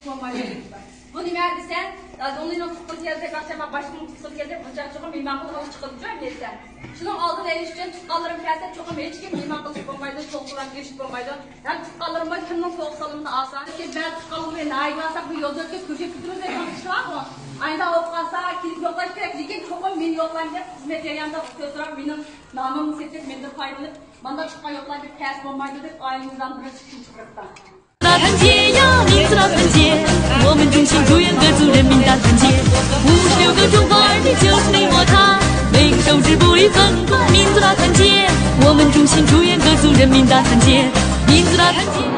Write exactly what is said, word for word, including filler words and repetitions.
بولمايدۇ. بۇ نېمە دېسە، دادۇڭلىنىڭ تۇغقىنى كەلدى، باشقا باشقىنىڭ تۇغقىنى كەلدى، بۇنچە چوقۇم مېھمان قىلغىلى چىقىدۇ دېسە. شۇنىڭ ئالدىنى ئېلىش ئۈچۈن تۇغقانلىرىم كەلسە، چوقۇم ھېچكىم مېھمان قىلىش بولمايدۇ، سوغۇقلارنى ئېلىش بولمايدۇ. ھەم تۇغقانلىرىمغا كىمنىڭ سوغۇق سالىمىنى ئالسا، لېكىن مەن تۇغقانلىرىمنى ناھايىتى ئالساق، بۇ يولدا ئۆتكەن كۆرۈشۈپ كېتىمىز دەيدىغان كىشى بارغۇ. ئايدا ئوقۇپ قالسا، كېلىپ يوقلاش كېرەك، لېكىن چوقۇم مېنى يوقلاڭ دەپ خىزمەت جەريانىدا سۆز سوراپ، مېنىڭ نامىمنى سېتىپ، مېنىڭدىن پايدىلىنىپ، مانداق تۇغقان يوقلاڭ دەپ تەس بولمايدۇ دەپ، ئائىلىمىزدىن بىر ئىككى كىشى چىقىرىپتۇ. 团结呀，民族的团结，我们衷心祝愿各族人民大团结。五十六个中华儿女就是你我他，每个手指不离祖国民族大团结。我们衷心祝愿各族人民大团结，民族大团结。